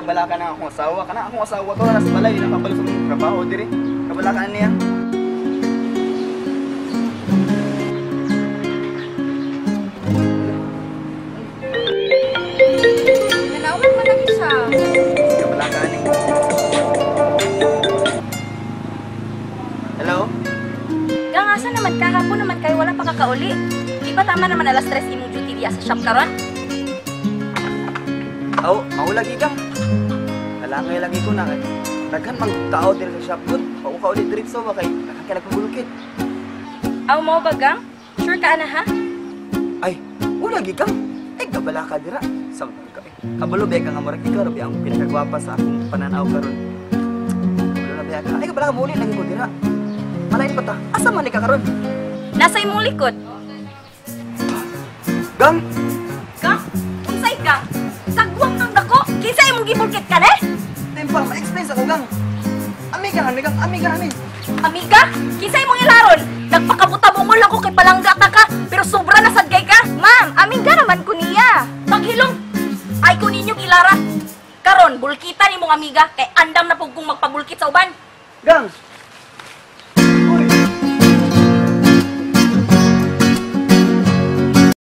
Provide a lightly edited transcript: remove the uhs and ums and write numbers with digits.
Kabalaka na akong asawa. Kana akong asawa to nasa balay, nakabalo sa mong trabaho diri. Kabalaka na niya. Nanawag man lagi siya. Kabalaka ni. Hello? Gang, asa naman ka? Hapon naman kayo, wala pa kakauli. Di ba tama naman alas 3 imong duty diya sa shop karon? Aw, mao lagi kang. Kalangay lagi ko na kay daghan mang tao diri sa shop gud. Pag ka uli diretso ba kay daghan kay nagpabulkit. Aw, mao ba gang? Sure ka na ha? Ay, wala lagi kang. Ay, gabala ka dira. Samtang ka eh. Kabalo ba ka nga murag ikaw ra ba ang pinakagwapa sa akong pananaw karon. Kabalo na ba ka? Ay, gabala ka muli lagi ko dira. Malain pa ta. Asa man ni ka karon? Nasa imong likod. Gang, Gang? Unsay gang? Sagwang kang dako. Kinsa imong gibulkit ka ne? timpa ma-explain sa ko gang. Amiga kami gang, amiga kami. Amiga, kinsa imong ilaron? Nagpakabuta-bungol lang ko kay palangga ta ka, pero sobra na sad kay ka. Ma'am, amiga naman ko niya. Paghilom. Ay ko ninyong ilara. Karon, bulkitan imong amiga kay andam na pug kong magpabulkit sa uban. Gang,